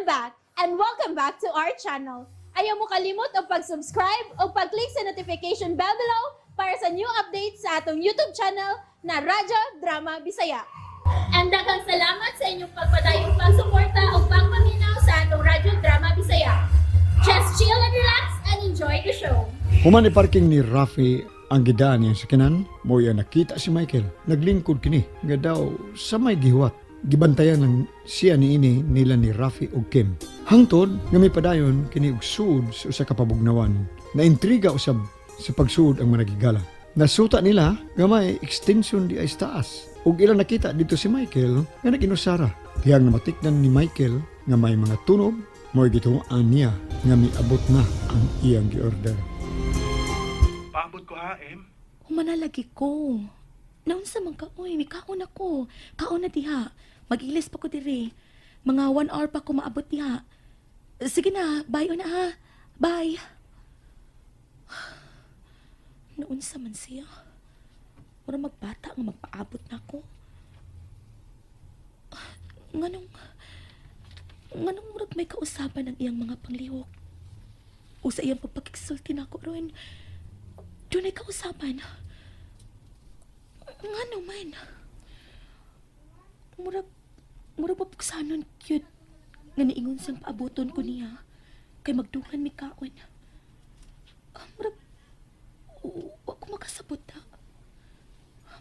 I'm back and welcome back to our channel. Ayaw mo kalimot og pag-subscribe o pag-click sa notification bell below para sa new updates sa atong YouTube channel na Radyo Drama Bisaya. And daghang salamat sa inyong pagpadayong pagsuporta o pagpaminaw sa atong Radyo Drama Bisaya. Just chill and relax and enjoy the show. Human parking ni Rafi ang gidaan niyang sakinan, mo iya nakita si Michael. Naglingkod kini nga daw sa may gihuwat. Gibantayan lang siya niini nila ni Rafi ug Kim. Hangtod nga mipadayon kini og suod sa usa ka pabugnawan. Naintriga usab sa pagsuod ang mga nagigala. Nasuta nila nga may extension di ay sa taas. Ug ilang nakita dito si Michael nga naginusara. Dihang namatikdan ni Michael nga may mga tunog, mo'y gituoan niya nga miabot na ang iyang gi-order. Paabot ko ha, Em. Humana lagi ko. Naunsa man ka, oy, may kaon ako. Kaon na diha. Mag-ilis pa ko diri. Mga 1 hour pa ko maabot diha. Sige na, bye na ha. Bye. Naunsa man siya. Mura magbata nga magpaabot na ako. Nganong murag may kausaban ang iyang mga panglihok? O sa iyang pagpakigsulti na ako ron, dunay kausaban. Ngano man? Murag mapugsanon cute nga niingon siyang paaboton ko niya kay magdungan mi kaon. Ah, murag, wa ko makasabot ta.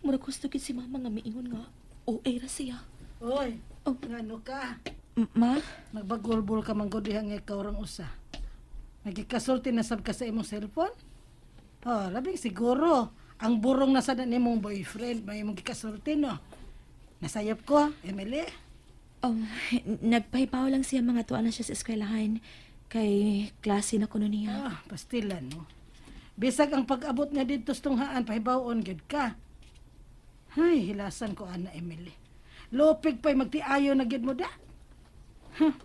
Murag gusto gid si mama nga miingon nga OA ra siya. Oy, Oh. ngano ka? Ma? Nagbagulbul ka man gud diha nga ikaw rang usa. Nagikasulti na sab ka sa imong cellphone? Oh, labing siguro. Ang burong na sa nimong boyfriend, may imong gikasulti, no? Nasayop ko, Emily. Oh, nagpahibaw lang siya mga tuwa na siya sa eskwelahan kay klase na kuno niya. Ah, pastilan, no? Bisag ang pag-abot niya dito sa tunghaan, pahibawon gyud ka. Hay, hilasan ko, ana Emily. Lupig pa'y magtiayo na gyud mo da. Huh,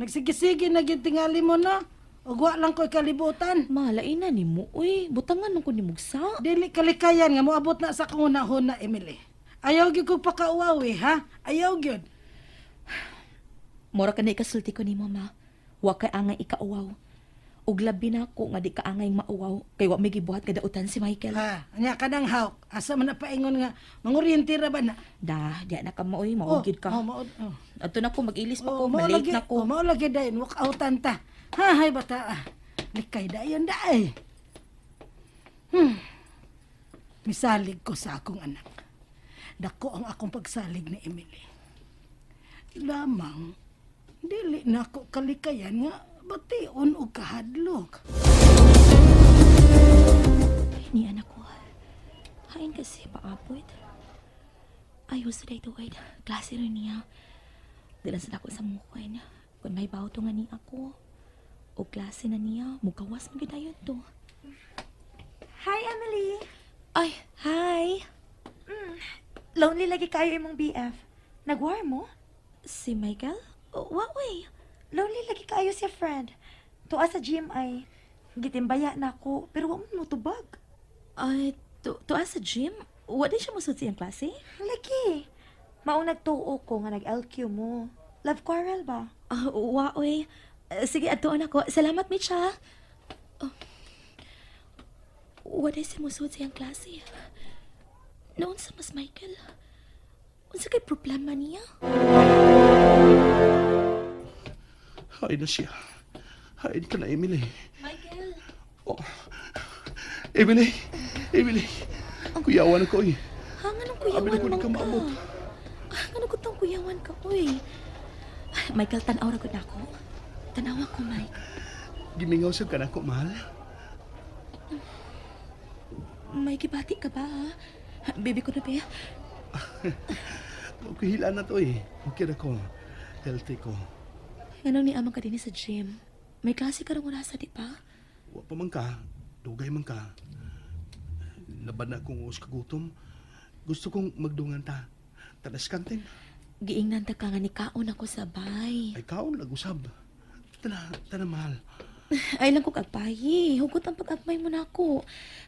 nagsigisigi na gyud tingali mo, no? Ug wa lang ko'y kalibutan. Ma, lain na ni mo. Uy, butangan nung ko ni Mugsa. Dili kalikayan nga moabot na sa akong hunahuna, Emily. Ayaw gyud ko pakauaw eh, ha? Ayaw gyud. Mora ka na ikasulti ko ni mama. Wa kay angay ikauwaw. Ug labi na ako nga di ka angay mauwaw kay wa may gibuhat kadautan si Michael. Ha, anya kanang hawk. Asa man na paingon nga manguryente ra ba na? Da, di na ka maoy, maugid ka. Oh, mao. Oh. Adto na ko mag-ilis pa ko, Oh, mao malate lagi, na ko. oh, mao lagi dayon walk outan ta. Ha, hay bata. Ah. Likay dayon daay. Misalig ko sa akong anak. Dako ang akong pagsalig ni Emily. Lamang, dili na ako kalikayan nga bation og kahadlok. Ni anak ko. Hain kasi paabot. Ayaw sa day tuwid. Klase rin niya. Di lang sa dako sa mukha. Kung may bawo to nga ni ako. O klase na niya, mugawas magidayon to. Hi, Emily! Ay, hi! Lonely lagi kayo imong BF. Nagwar mo? Si Michael? Oh, wa way. Lonely lagi kayo siya friend. Tuwa sa gym ay gitimbaya na ako pero wa mo motubag. Ay, tuwa sa gym? Wa din siya musud sa iyang klase? Lagi. Maong nagtuo ko nga nag-LQ mo. Love quarrel ba? Ah, wa oy. Eh, sige, adtoon ako. Salamat, Mitch, ha? Oh. Wa din siya musud sa iyang klase. Noon sa mas Michael. Unsa kay problema niya? Hain na siya. Hain ka na, Emily. Michael! Oh. Emily! Emily! Kuyawan ko eh. Ha, nga nung Abi na kuyawan ko man ka ka. maabot. Ah, nga nung kutang kuyawan ka, oy. Ah, Michael, tanaw ra gud nako. Tanawa ko, Mike. Gimingaw sa ka na ko, mahal. May gibati ka ba, ha? Baby ko na ba? Okay, hila na to eh. Okay na ko. Healthy ko. Ngano ni amang ka din sa gym? May klase ka rong orasa, di ba? Wa pa man ka. Dugay man ka. Laban na akong uos kagutom. Gusto kong magdungan ta. Tanas kantin. Giingnan ta ka nga ni kaon ako sa bay. Ay kaon lagusab. Tana, tana mahal. Ay lang kong agpayi. Hugot ang pag-agmay mo na ako.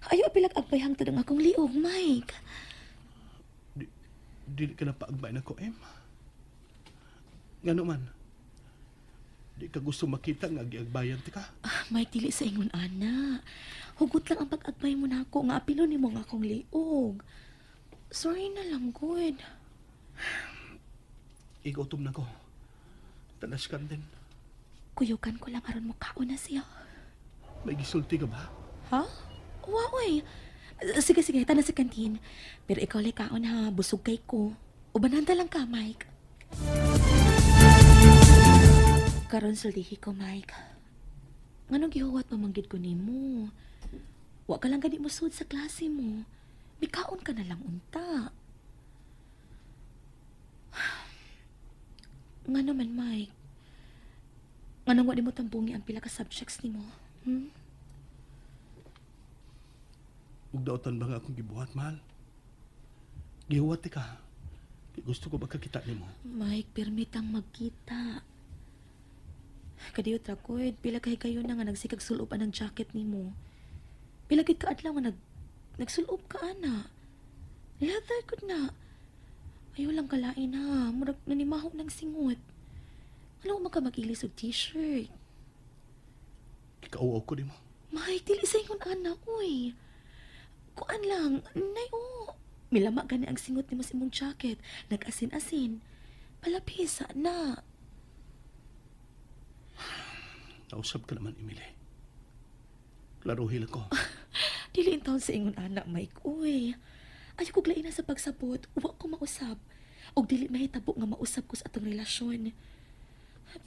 Ayaw apilag agbay hangtod ang akong liog, Mike. Di, dili ka na paagbay na ko, em. Ngano man. Di ka gusto makita nga giagbayan ti ka. Ah, Mike, dili sa ingon ana. Hugot lang ang pag-agbay mo na ako nga apilo nimo nga akong liog. Sorry na lang, good. Igutom na ko. Talaskan din. Kuyukan ko lang aron mo kaon na siya. May gisulti ka ba? Ha? Wa, oy. Sige, sige, tana sa kantin. Pero ikaw lay kaon ha, busog kay ko. Ubananta lang ka, Mike. Karon sultihi ko, Mike. Nganong gihuwat pamanggid ko nimo? Wa ka lang gani mo sud sa klase mo. Mikaon ka na lang unta. Nga naman, Mike. Nganong wa nimo tambungi ang pila ka subjects nimo? Hmm? Ug daotan ba nga akong gibuhat, mahal? Gihuwat ti ka. Di gusto ko magkakita nimo. Mike, permitang magkita. Kadiyot ra koy, pila kay kayo na nga nagsikag sulob ang jacket nimo. Pila gid ka adlaw nga nagsulob ka ana. Leather gud na. Ayaw lang kalain ha, murag nanimaho ng singot. Ano man ka mag-ilis og t-shirt? Kikauaw ko nimo. Mike, dili sa ingon ana, uy. Kuan lang, nay o. Milama gani ang singot nimo sa imong jacket. Nag-asin-asin. Palapisa na. Nausab ka naman, Emily. Klaruhil ko. Dili in taon sa ingon ana, Mike. Uy. Ayaw ko lain na sa pagsabot. Wa ko mausab. Og dili mahitabo nga mausab ko sa atong relasyon.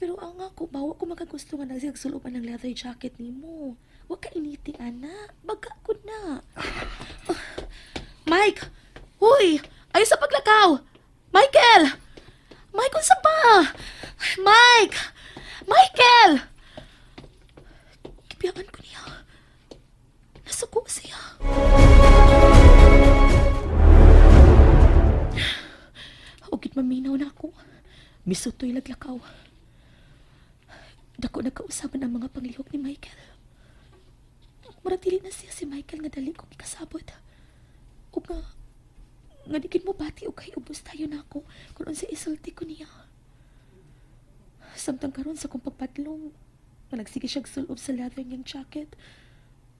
Pero ang ako, bawa ko makagusto nga nagsigsuloban ng leather jacket nimo. Wa ka initi, ana. Baga ko na. Ah, Mike! Uy! Ayaw sa paglakaw! Michael! Mike, unsa ba? Mike! Michael! Kibiyaan ko niya. Nasuko siya. Ugit maminaw na ako. Misutoy laglakaw. Dako nagkausaban ang mga panglihok ni Michael. Murag dili na siya si Michael nga dali kong ikasabot. O nga digin mo bati o kay ubos tayo na ako kung unsa isulti ko niya. Samtang karon sa kong pagpadlong, nga nagsige siyang sulob sa leather niyang jacket,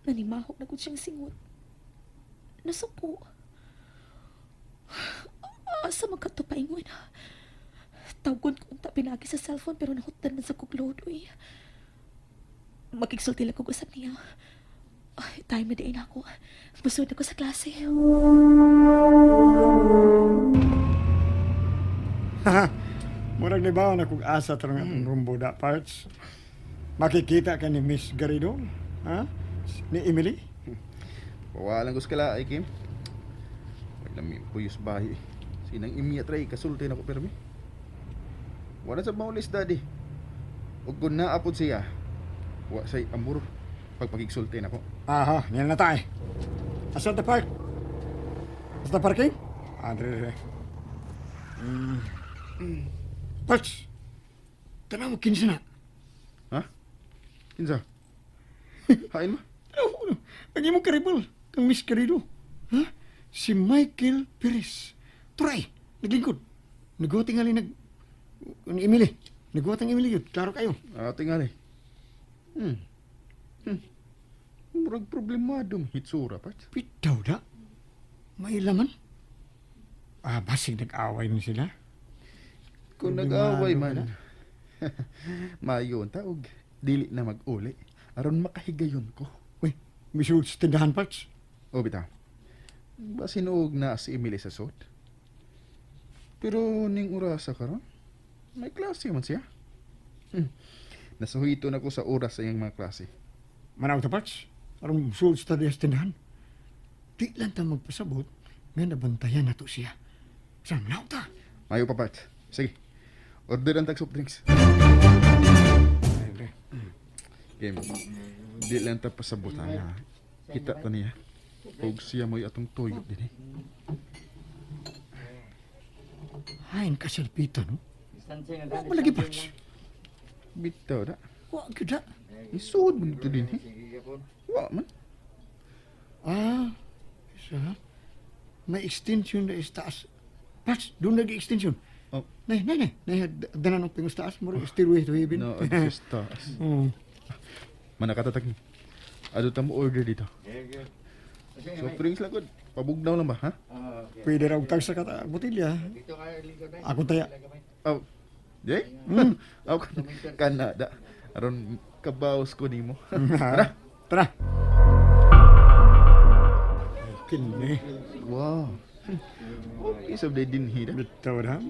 nanimahok na gud siyang singot. Nasuko. Asa man ka to paingon? Tawgon ko unta pinagi sa cellphone pero nahutdan man sa kog load, uy. Makigsulti lang kog usap niya. Ay, time na diin ako. Busod ako sa klase. Murag ni ba na kung asa tarong atong rumbo da parts. Makikita ka ni Miss Garrido, ha? Ni Emily? Walang gusto kala ay Kim. Paglami puyos bahi. Sinang imiya tray kasulti na ko permi. Wala sa maulis daddy. Ug kun naapod siya, wa say amor pagpagigsulti na ko. Aha, niyan na tayo. Asa the park? Asa the parking? Ah, dire, dire. Parts! Tanaw mo, kinsa na. Ha? Kinsa? Hain mo? Tanaw mo, ang imong karibal, kang Miss Garrido. Ha? Si Michael Perez. Turay, naglingkod. Nagwati nga nag... Ni Emily. Nagwati ang Emily yun. Klaro kayo. Ah, tingali. Murag problemado man hitsura part. Bitaw da. May laman. Ah, basig nag-away na sila. Kung Problemado nag-away ka man. na. Mayon ta og dili na mag-uli aron makahigayon ko. Uy, may sa tindahan parts. O bitaw. Basin og na si Emily sa sod. Pero ning orasa karon, may klase man siya. Nasuhito na ko sa oras sa iyang mga klase. Manaw ta parts. Aron sulod sa tindahan. Di lang ta magpasabot nga nabantayan na to siya. Sa manaw ta. Mayo pa part. Sige. Order ang tag soft drinks. Ay, bre. Game. Di lang ta pasabutan ha. Kita ta niya. Og siya mo'y atong tuyok din eh. Hain ka salpita, no? Wa mo lagi parts. Bitaw da. Wa gyud da. Isuod mo nito din eh. Wa man. Ah, isa. May extension na is taas. Parts, doon nag-extension. Oh, Nay, nay, nay. Nay, danan og pingos taas mo stairway to heaven. No, just taas. Oh. Manakatatag ni. Ado ta mo order dito. Soft drinks lang gud. Pabugnaw lang ba, ha? Pwede ra og tag sa kata botelya. Ako taya. Oh. Jay? Ako Canada. Aron kabaos ko nimo. Tara. Tara. Kini. Wow. Okay, sa day din hida. Bitaw ra.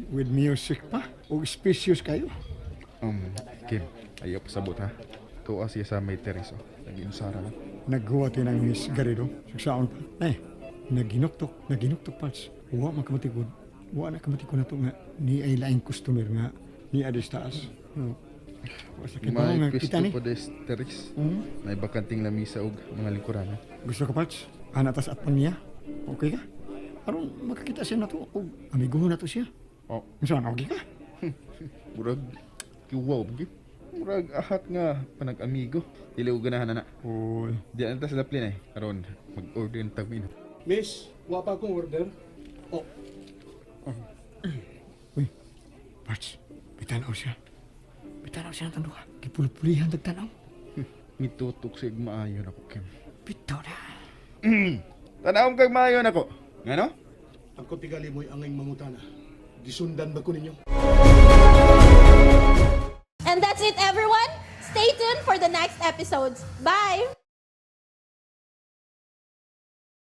With music pa. Og spacious kayo. Kim, ayaw pasabot ha. Tuwa siya sa may terrace. Oh. Nag-insara lang. Naghuwat yun ang Miss Garrido. Suksaon pa. Nay, naginuktok. Naginuktok pals. Wa man kamatikod. Wa na kamatikod na to nga ni ay laing customer nga ni adis taas. No. Wa sa kita May nga pisto kita ni. pa des terrace. May bakanting lamisa og mga lingkuran. Ha? Gusto ka pals? Ana tas at niya. Okay ka? Aron makakita siya na to. Og amigo na to siya. Oh, Unsa okay ka? murag kiwaw gyud. Murag ahat nga panag-amigo. Dili og ganahan na. Oy. Di na ta sa daplin eh. Aron mag-order ng tagmin. Miss, wa pa akong order. Oh, Uy, Parts, bitanaw siya. Bitanaw siya ng tanduha. Gipulpulihan tagtanaw. Mitutok siya og maayo nako, Kim. Bitaw na. Tanawon kag maayo nako. Ngano? Ang tigali mo'y angay mangutana. Gisundan ba ko ninyo? And that's it, everyone. Stay tuned for the next episodes. Bye!